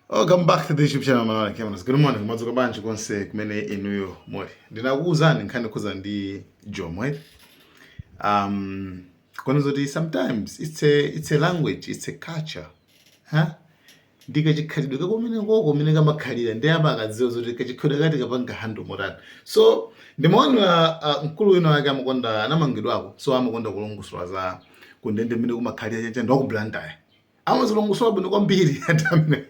Welcome back to the YouTube channel Malawi Cameras. Good morning. Madzuka bwanji konse kumene inuyo muli. Ndinakuwuzani nkhani yokhuza ndi Jomo, right? Kona zoti sometimes it's a language, it's a culture. Huh? Ndi kachikhalidwe kakumene koko kumene kamakhalira ndi ama akadziwa zoti kachikhalidwe kati kapanga handle motani. So ndimaona mkulu wina wake amakonda, anamangidwako, so amakonda kulongosola za kundende mmene kumakhalira chancha ndi waku Blantyre. Amazilongosola bwino kwambiri anthu amene.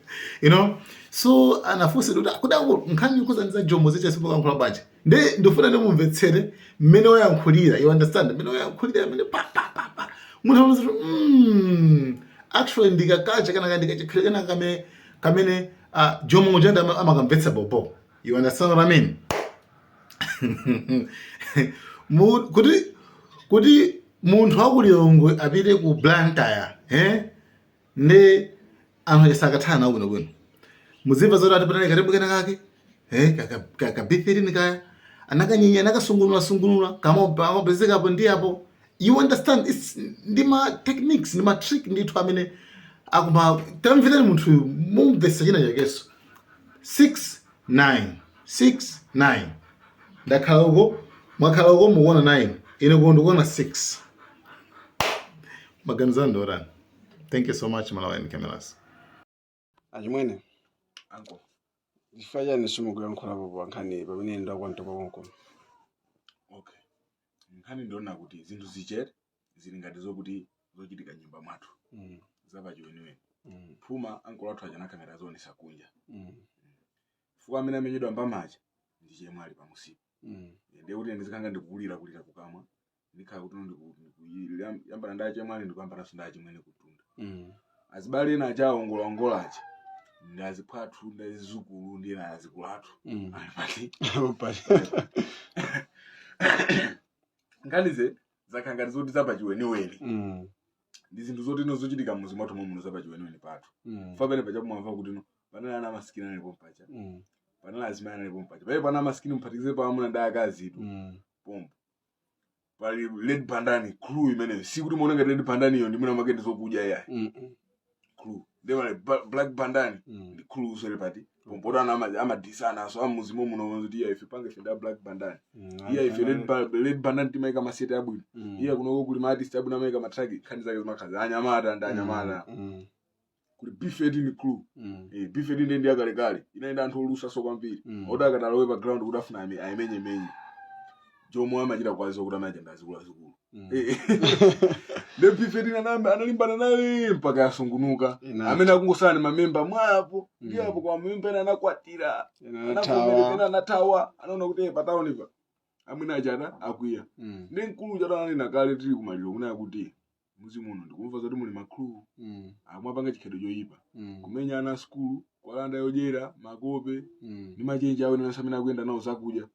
So anafunsidwa kuti kudango nkhani yokhuza za Jomo zicha simukankhula bwanji. Ndi ndifuna ndimumvetsere mmene wayankhulira, you understand, mmene wayankhulira amene pa pa pa pa munthu amaona kuti actually ndikakacha kana ndikachikhalira kana kamene Jomo mujanda amakamvetsa bobo, you understand what I mean? Kuti munthu wakulilongwe apite ku Blantyre, eh? Ndi anthu sakathala nawo bwinobwino. Muzimva zoti ati panali katembo kena kake, eh, ka B13 kaya anakanyenya, anakasungunula sungunula kama amapezekapo ndi apo, you understand? It's ndi ma techniques, ndi ma trick ndithu amene akuma. Tamverani munthu mumvetsa china chakenso. 6 9 6 9 ndakhala uko, mwakhala uko, mukuona 9, ine kuno ndikuona 6. Maganizo anu ndiotani? Thank you so much, Malawi Cameras. Achimwene. Anko. Chifukwa chani simukuyankhulapo pa nkhani pamene ndakwantoka konkono? Okay, nkhani ndiona kuti zinthu zichere zili ngati zokuti zochitika nyumba mwathu zapachiweniweni. Phuma ankolo athu aja nakamera zoonesa kunja chifukwa amene amenyedwa mbamacha ndi chemwe ali pamusipo. Ndiye kuti ndizikanga ndikukulira kulira kukamwa, ndikhala kuti ndikuyambana ndi achemwali, ndikuyambananso ndi achimwene kutunda. Azibale ena achaongolaongola aja ndi aziphwathu ndi azizukulu ndi ena azikulu athu ali pati? Pati. Nkhanize zakhala ngati zoti zapachiweniweni. Ndi zinthu zoti ino zochitika mmuzi mwathu momwe muno, zapachiweniweni pathu. Fa pene pacha kumamva kuti no panali ana amasikini analipo mpacha, panali azimayi analipo mpacha, pale pana amasikini muphatikize pa amuna ndi akazitu. Pompo pali Red Bandani crew imeneyo. Sikuti muone ngati Red Bandani iyo ndi mwina mwake ndi zokudya, yayi. Crew ndi pali Black Bandani ndi crew sole pati pompo ana amadisana so amuzi momwe muno kuti iya ife pange ife nda Black Bandani, iya ife Red Bandani, timayika maseti abwino. Iya kunoko kuli ma artist abwino amayika ma track. Nkhani zake zimakhazi anyamata ndi anyamata. Kuli B13 crew. B13 ndi yakalekale, inaenda anthu olusa so kwambiri. Oti akatalowe pa ground kuti afuna ayimenyemenye Jomo, amachita kwazo kuti amaja ndi azikulu azikulu. Ndi B13 analimbana naye mpaka yasungunuka. Inatha. Amene akungosala ni mamemba mwapo ndi apo kwa mamemba ena anakwatira, Anathawa. ena anathawa, anaona kuti pataoni pa amwene achata akwiya. Ndi mkulu chata ananena kale tili kumaliro kunaya kuti muzi muno ndikumva zoti muli ma crew akumapanga chikhedo choyipa, kumenya ana skulu, kwalanda yodyera, makope ndi machenji awo ena amene akuyenda nawo, zakudya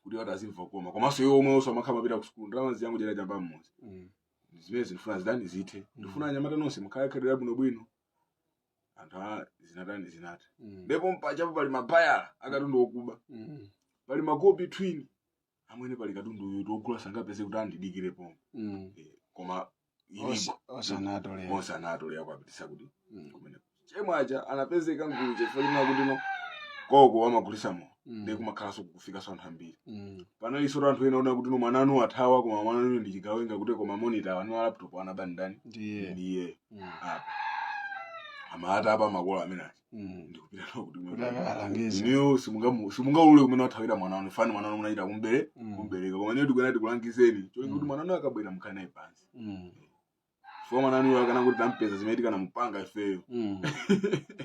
kuti wati azimva kukoma. Komanso iwo omwe onso amakhala mapita ku sukulu, ndalama ziyangu dyera chamba mmuzi. Zimene zindifuna zidani zithe, ndifuna anyamata nonse mukhale khalidwe labwinobwino. Anthu a zinatani zinatha. Ndipo mpachapo pali mabayala akatundu okuba, pali makopi twin amwene, pali katundu uyu tiogula sangapeze kuti andidikire pomwe. Koma ilipo. Osanatolera. Onse anatolera kuapitisa kuti kumene chemwe aja anapezeka ngulu chifukwa china kuti no koko amagulisa mo. Ndi kumakhalanso kufikanso anthu ambiri. Panalinso anthu ena ona kuti no mwana anu athawa, koma mwana anu ndi chigawenga kuti, koma monitor anu a laptop anaba ndani? Ndiye. Ndiye. Apa amata apa makolo amene aja ndikupita nawo kuti Kuti akalangize. Niyo simungaulule kumene wathawira mwana wanu, fani mwana wanu munachita kumbere kumbereka, koma niyo tikuena tikulangizeni cholinga kuti mwana wanu akabwera mukhale naye pansi. Chifukwa mwana wanuyo akana kuti tampeza zimene tikanamupanga ifeyo.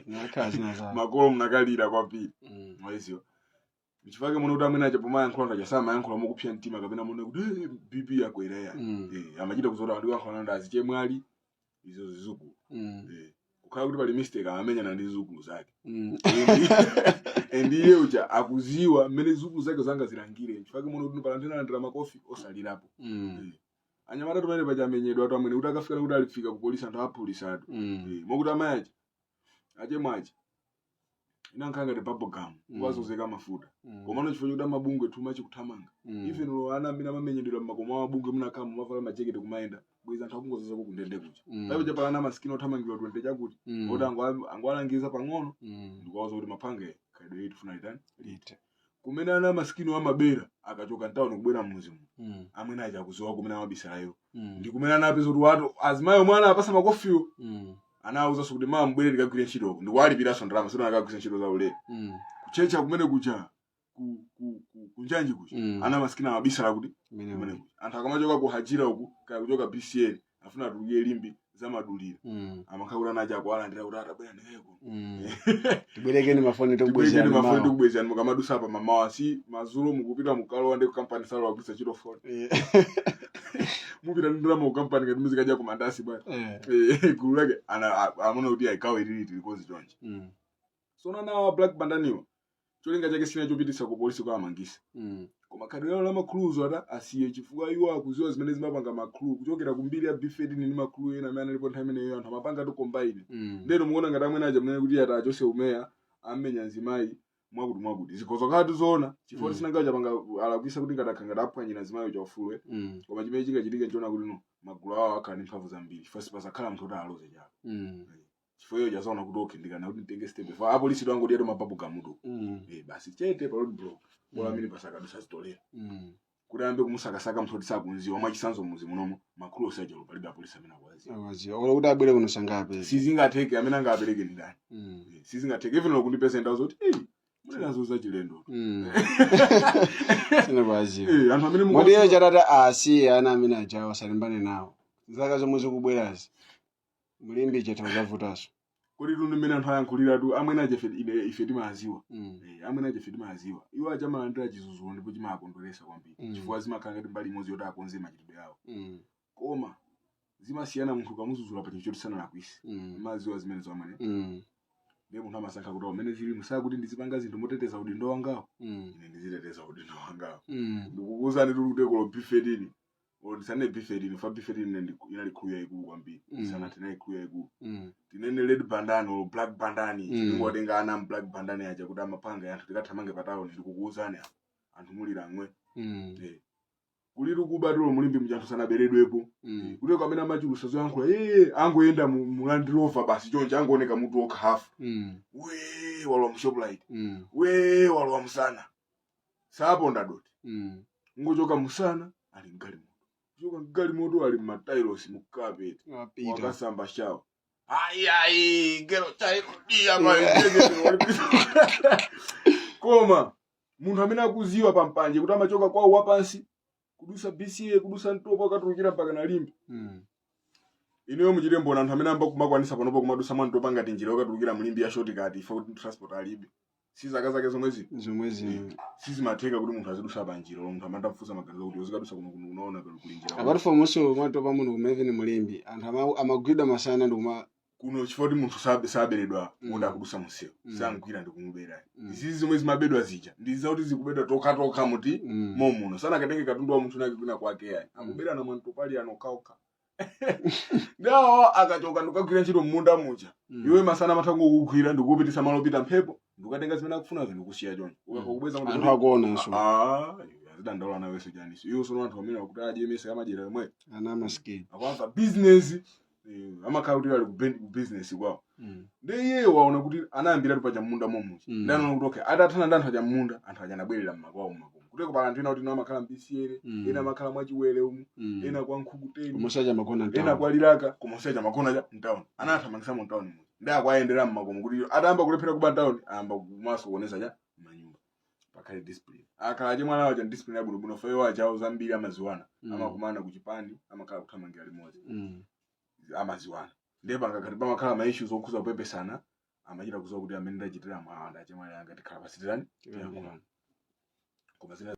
Nakhala zina zake. Makolo munakalira kwambiri. Mwaziwa nchifukwa muno kuti amwene aja pomayankhula anthu aja samayankhula mokupsya mtima kapena muone kuti "Eh, BP yakwera," ya. Amachita kuzota kuti kuyankhula ndi azichemwali izo zizukulu. Kukhala kuti pali mistake amamenyana ndi zizukulu zake. And iye uja akuziwa mmene zizukulu zake zanga zilangire. Nchifukwa muno kuti pala anthu ena alandira makofi osalirapo. Anyamata tumene pachamenyedwa atu amwene kuti akafika kuti alifika ku polisi, anthu apolisi atu. Mokuti amayi aja, achemwe aja inankhala ngati bubble gum kuwazozeka mafuta. Komano chifukwa chokuti amabungwe tuma chikuthamanga, even lo ana amene amamenyedwera mmakomo amabungwe munakhala mumavala majeketi kumayenda. Bweza anthu akungozazako kundende kuja. Paipo chapala ana masikini othamangirwa 20 chakuti oti angoalangiza pang'ono ndikuwauza kuti mapange khalidwe ili tifuna litani. Lite. Kumene ana masikini amabera akachoka mtawuni kubwera mmuzimu, amwene aja akuziwa kumene amabisalayo ndi kumene anapeza kuti watu azimayi omwe anapasa makofiwo anawuzanso kuti mama, mbwere tikagwire ntchitoko, ndikuwalipiranso ndalama, sino akagwire ntchito za ulere. Kuchecha kumene kuja kunjanji kuja ana masikini amabisala kuti Kumene kumene kuja anthu akamachoka ku Hajira uku, kaya kuchoka BCN, afuna atuluke Limbe, zamadulira amakhala kuti anaja akuwalandira kuti atabwera ndikayeko. Tibwerekeni mafoni. Tibwerekeni Tokubwezerani mafoni. mawa. Tikubwezerani mukamadusa apa mamawa, si mazulo mukupita mukalowa ndi kukampani salo wagwisa ntchito foni. Mupita ndi ndalama kukampani ngati muzikadya kumandasi bwana. Gulu lake amuna kuti aikawe ilili tilikozi chonje. So nawa Black Bandaniwa cholinga chake sina chopitisa ku polisi kwa amangisa, koma khadi lawo la ma crews ata asiye, chifukwa iwo akuziwa zimene zimapanga ma crew kuchokera kumbiri ya B13 ndi ma crew ena amene analipo nthawi imeneyo. Anthu amapanga to combine. Ndeno mukuona ngati amwene aja munene kuti ati achose umeya amenya mzimayi mwakuti mwakuti, zikhoza khala tizoona chifukwa sinangawo chapanga alakwisa kuti ngati akha ngati aphwanyira mzimayi chaufuluwe. Koma chimene chingachitika nchiona kuti no magulu awo akhala ndi mphamvu zambiri, chifukwa sipazakhala munthu kuti aloze chalo, chifukwa iyo chazaona kuti okay, ndikana kuti nditenge step fa apolisi twangodya to mababu gamutu. Basi chete pa road block bola amene pasakadusa zitolera kuti ayambe kumusakasaka munthu kuti sakunziwa. Mwachisanzo, muzi munomo ma crew osachalo palibe apolisi amene akuwaziwa. Awaziwa olo kuti abwere kuno sangapeze. Sizingatheke, amene angapereke ndi ndani? Sizingatheke, even lokundipeza ndawo zoti ei muli nazo zachilendo. Sinakuwaziwa. Anthu amene Moti iyo chatata asiye ana amene ajawo asalimbane nawo, zaka zomwe zikubwerazi mulimbi chatha kuzavutanso. Kuti tundu mmene anthu ayankhuliratu, amwene aja ife timaziwa. Amwene aja ife timaziwa, iwo aja amalandira chizuzulo ndipo chimakondweresa kwambiri, chifukwa zimakhala ngati mbali imodzi yoti akonze machitidwe awo. Koma zimasiyana munthu ukamuzuzula pa chinthu choti sanalakwise. Maziwa zimene zomwe ndiye munthu amasankha kuti amene zili musakuti ndizipanga zinthu moteteza udindo wangawo. Ine ndiziteteza udindo wangawo. Ndikukuwuzani, tuli kutekolo B13, or ndisane B13 fa B13 inali crew yayikulu kwambiri. Isanati inali crew yayikulu. Tinene Red Bandana or Black Bandani. Tingotenga ana mu Black Bandani aja kuti amapanga anthu tikathamange pa town, ndikukuwuzani apa anthu mulira ng'we. Kulitu kubatulo mulimbi muja anthu sanaberedwepo. Kuti kamene amachulusa zoyankhula, angoyenda mu Land Rover basi chonje, angooneka mutu wokha hafu. We walowa mu Shoprite. We walowa musana, saponda doti. Ngochoka musana ali mgalimoto, kuchoka mgalimoto ali mmatailosi mu carpet. Wapita. Wakasamba shawa, ayi ayi gero chaikudia. Koma munthu amene akuziwa pampanje kuti amachoka kwawo wapansi kudusa BCA, kudusa Mtopo, akatulukira mpaka na Limbe. Inuyo muchite mbona anthu amene amba kumakwanisa panopo kumadusa mwantopa ngati njira yokatulukira mulimbi ya shortcut, ife kuti transport alibe, si zaka zake zomwezi. Zomwezi. Sizimatheka kuti munthu azidusa pa njira, munthu amatafusa maganizo kuti uzikadusa kuno kuno, unaona kuli njira. Apart from also mwatopa muno kumeveni mulimbi anthu amagwidwa masana ndikuma Kuno chifukwa kuti munthu saberedwa woti akudusa munsewu, sangwira ndikumubera. Izizi zomwe zimabedwa zija ndi zakuti zikubedwa tokha muti momuno, sanakatenge katundu wa munthu nake kwina kwake yani, akuberana mwantopali ano okhaokha. Ndawo akachoka ndikukagwira ntchito mmunda muja, iwe masana amatha kukugwira ndikupitisa malo opita mphepo, ndikukatenga zimene akufunazo ndikusiya choncho, ukakubweza. Anthu akuonanso. Ah, azidandaula nawenso chaniso iwo sono anthu amene akuti adye mese amadyera yomwe. Ana amasikini. Akwamva business, amakhala kuti ali ku business kwawo. Ndi iye waona kuti anayambira paja mmunda momuja. Ndi anaona kuti okay, atathana ndi anthu aja mmunda, anthu aja anabwerera mmakwawo mmakomo, kuteko pala anthu ena kuti ino amakhala mbisiyere, ena amakhala mwachiwere umu, ena kwa Nkhukuteni, Koma magona ena mtown. kwa Lilaka, koma usacha makona cha mtown anathamangisa mu town muja, ndi akwayendera mmakomo kuti atayamba kulephera kuba town, ayamba kumaso kuonesa cha manyumba pakhale discipline. Akhala achimwana aja discipline yabwinobwino, fa iwo achawo zambiri amaziwana. Amakumana kuchipani, amakhala kuthamangira limodzi. Amaziwana, ndiye pangakhati pamakhala ma issues okhuza kupepesana, amachita kuziwa kuti amene ndachitira mwa ndachemwali anga tikhala pasi tirani tiyankhulana. Koma zina